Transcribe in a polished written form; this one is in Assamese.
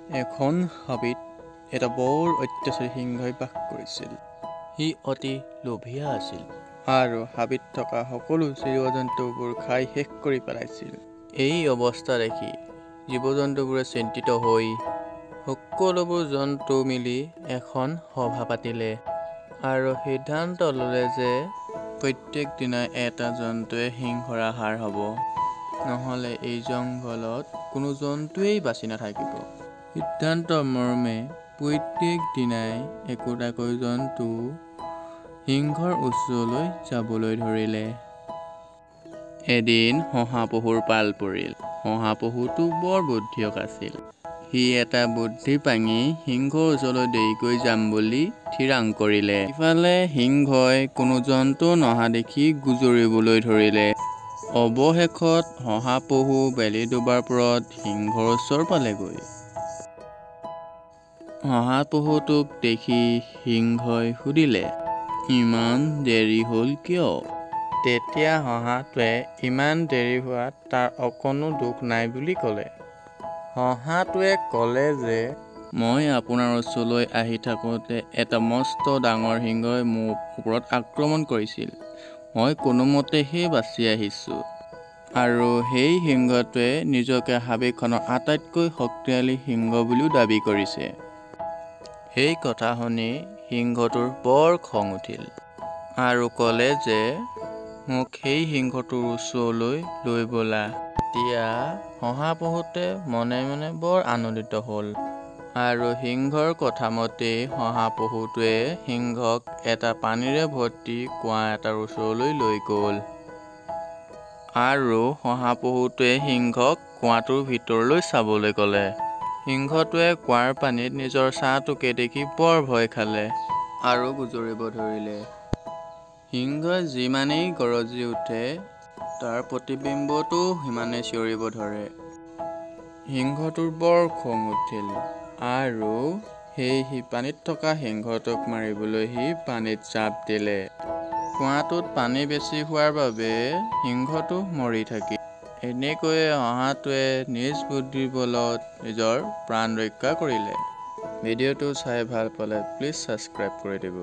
এখন হাবিত এটা বৰ অত্যাচাৰী সিংহই বাস কৰিছিল। সি অতি লোভীয়া আছিল আৰু হাবিত থকা সকলো জীৱ জন্তুবোৰ খাই শেষ কৰি পেলাইছিল। এই অৱস্থা দেখি জীৱ জন্তুবোৰে চিন্তিত হৈ সকলোবোৰ জন্তু মিলি এখন সভা পাতিলে আৰু সিদ্ধান্ত ল'লে যে প্ৰত্যেক দিনাই এটা জন্তুৱে সিংহৰ আহাৰ হ'ব, নহ'লে এই জংঘলত কোনো জন্তুৱেই বাচি নাথাকিব। সিদ্ধান্ত মৰ্মে প্ৰত্যেক দিনাই একোটাকৈ জন্তু সিংহৰ ওচৰলৈ যাবলৈ ধৰিলে। এদিন শহাপহুৰ পাল পৰিল। শহাপহুটো বৰ বুদ্ধিয়ক আছিল। সি এটা বুদ্ধি পাঙি সিংহৰ ওচৰলৈ দেৰিকৈ যাম বুলি থিৰাং কৰিলে। ইফালে সিংহই কোনো জন্তু নহা দেখি গুজৰিবলৈ ধৰিলে। অৱশেষত শহাপহু বেলি ডুবাৰ পৰত সিংহৰ ওচৰ পালেগৈ। শহাপহুটোক দেখি সিংহই সুধিলে, ইমান দেৰি হ'ল কিয়? তেতিয়া শহাটোৱে ইমান দেৰি হোৱাত তাৰ অকণো দোষ নাই বুলি ক'লে। শহাটোৱে ক'লে যে মই আপোনাৰ ওচৰলৈ আহি থাকোঁতে এটা মস্ত ডাঙৰ সিংহই মোৰ ওপৰত আক্ৰমণ কৰিছিল। মই কোনোমতেহে বাচি আহিছোঁ। আৰু সেই সিংহটোৱে নিজকে হাবিখনৰ আটাইতকৈ শক্তিশালী সিংহ বুলিও দাবী কৰিছে। সেই কথা শুনি সিংহটোৰ বৰ খং উঠিল আৰু ক'লে যে মোক সেই সিংহটোৰ ওচৰলৈ লৈ ব'লা। তেতিয়া শহাপহুটোৱে মনে মনে বৰ আনন্দিত হ'ল আৰু সিংহৰ কথামতেই শহাপহুটোৱে সিংহক এটা পানীৰে ভৰ্তি কুঁৱা এটাৰ ওচৰলৈ লৈ গ'ল আৰু শহাপহুটোৱে সিংহক কুঁৱাটোৰ ভিতৰলৈ চাবলৈ ক'লে। সিংহটোৱে কুঁৱাৰ পানীত নিজৰ ছাঁটোকে দেখি বৰ ভয় খালে আৰু গুজৰিব ধৰিলে। সিংহই যিমানেই গৰজি উঠে, তাৰ প্ৰতিবিম্বটোও সিমানেই চিঞৰিব ধৰে। সিংহটোৰ বৰ খং উঠিল আৰু সেই পানীত থকা সিংহটোক মাৰিবলৈ সি পানীত জাঁপ দিলে। কুঁৱাটোত পানী বেছি হোৱাৰ বাবে সিংহটো মৰি থাকিল। এনেকৈয়ে শহাটোৱে নিজ বুদ্ধিৰ বলত নিজৰ প্ৰাণ ৰক্ষা কৰিলে। ভিডিঅ'টো চাই ভাল পালে প্লিজ ছাবস্ক্ৰাইব কৰি দিব।